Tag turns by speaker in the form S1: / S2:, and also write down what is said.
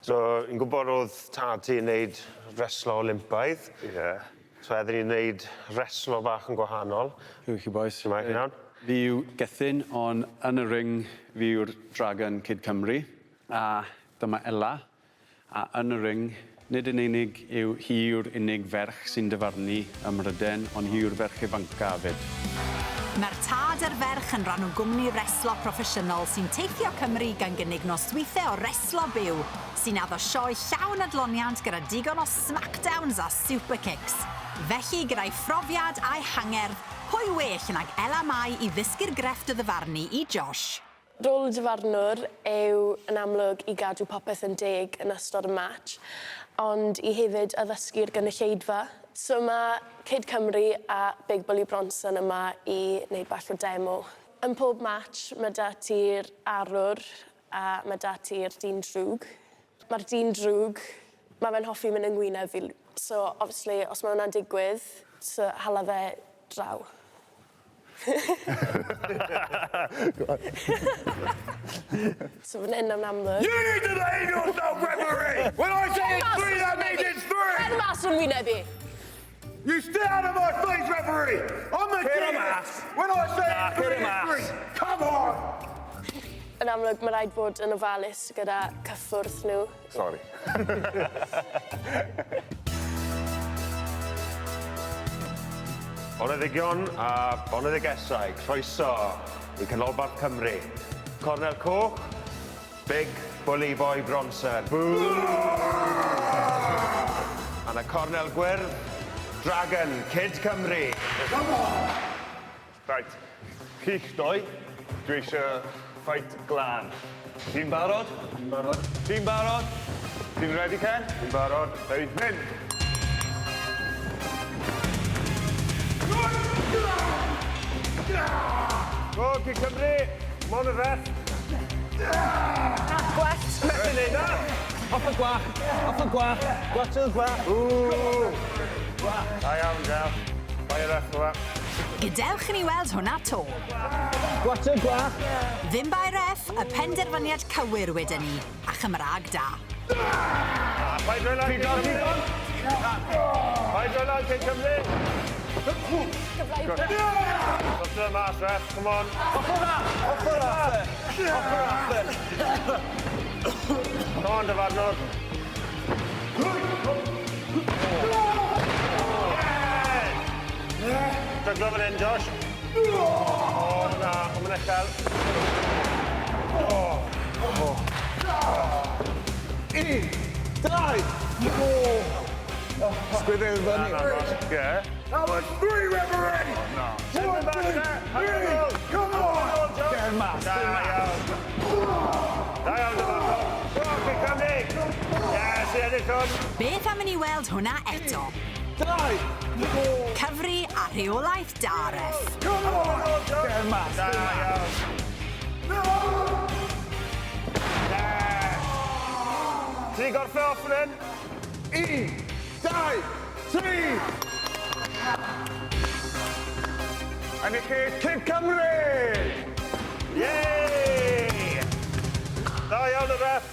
S1: So, fi'n gwybod oedd tad ti'n neud reslo Olympaidd.
S2: Ie. Yeah.
S1: So heddi ni'n neud reslo bach yn gwahanol.
S3: Shwt chi bois?
S1: Shwmae, chi'n iawn?
S3: Fi yw Gethin, ond yn y ring fi yw'r Dragon Kid Cymru. A dyma Ela. A yn y ring, nid yn unig yw hi yw'r unig ferch sy'n dyfarnu ym Mhryden, ond hi yw'r ferch ifanca 'fyd.
S4: Mae'r tad a'r ferch yn rhan o gwmni reslo proffesiynol sy'n teithio Cymru gan gynnig nosweithiau o reslo byw, sy'n addo sioe llawn adloniant gyda digon o smackdowns a superkicks. Felly, gyda'i phrofiad a'i hangerdd, pwy well nag Ela Mai i ddysgu'r grefft o ddyfarnu i Josh?
S5: Rôl y dyfarnwr yw, yn amlwg, i gadw popeth yn deg yn ystod y match, ond i hefyd addysgu'r gynulleidfa. So ma' Kid Cymru a Big Bully Bronson yma i wneud bach o demo. Yn pob match ma' 'da ti'r arwr a ma' 'da ti'r dyn drwg. Ma'r dyn drwg, ma' fe'n hoffi mynd yng ngwyneb fi, so obviously os ma' wnna'n digwydd, so hala fe draw. So fan 'yn yn amlwg.
S2: You need to behave yourself, referee! When I say it's three, that means it's three!
S5: Cer mas o'n wyneb i!
S2: You stay out of my face, referee! I'm the
S1: Cer
S2: king!
S1: mas!
S2: When I say
S1: Na,
S2: it's three,
S1: cer
S2: it's
S1: mas.
S2: three! Come on!
S5: Yn amlwg ma' raid bod yn ofalus gyda cyffwrdd nhw.
S2: Sorry.
S1: Boneddigion a boneddigesau, croeso i Canolbarth Cymru. Cornel Coch, Big Bully Boy Bronson. Boo! A na Cornel Gwyrdd, Dragon Kid Cymru.
S2: Come on! Right, chi'ch doi, dwi eisiau fight glân. Ti'n barod? Dwi'n barod. Ti'n barod? Ti'n ready, Ken?
S1: Dwi'n barod.
S2: Reit, mynd!
S1: Go, Kid Cymru! Come on, y ref!
S5: Gwellt!
S1: Methu neud na!
S6: Off y gwach! Off y gwach! Gwach y gwach!
S1: Ww! Da iawn, Del. Bai y ref o fe.
S4: Gadewch i ni weld hwnna 'to.
S6: Gwat y gwach!
S4: Ddim bai ref, y penderfyniad cywir wedyn ni, a Chymraeg da.
S1: Paid rhoi lan, Kid Cymru! Paid rhoi lan, Kid Cymru! Sortio fe mas, ref, come on.
S6: Off o ra! Off o ra! Off o ra!
S1: Come on, dyfarnwr. Jyglo fan hyn, Josh. O, na, ond mae'n uchel.
S6: Un, dau, Sgwyddo i fyny.
S1: Ie.
S2: That was three, referee!
S1: One,
S2: two, three, come on!
S6: Cer mas.
S1: Da iawn. Da iawn, dyfarnwr. Go, Kid Cymru! Yes, i ennill hwn.
S4: Beth am i ni weld hwnna eto?
S6: Dau!
S4: Cyfri a rheolaeth da, ref.
S2: Come on!
S6: Cer mas.
S1: Da iawn. Yes. Ti 'di gorffen off fan hyn?
S6: Un, dau, tri!
S2: Enillydd Kid Cymru!
S1: Yay! Da iawn y ref.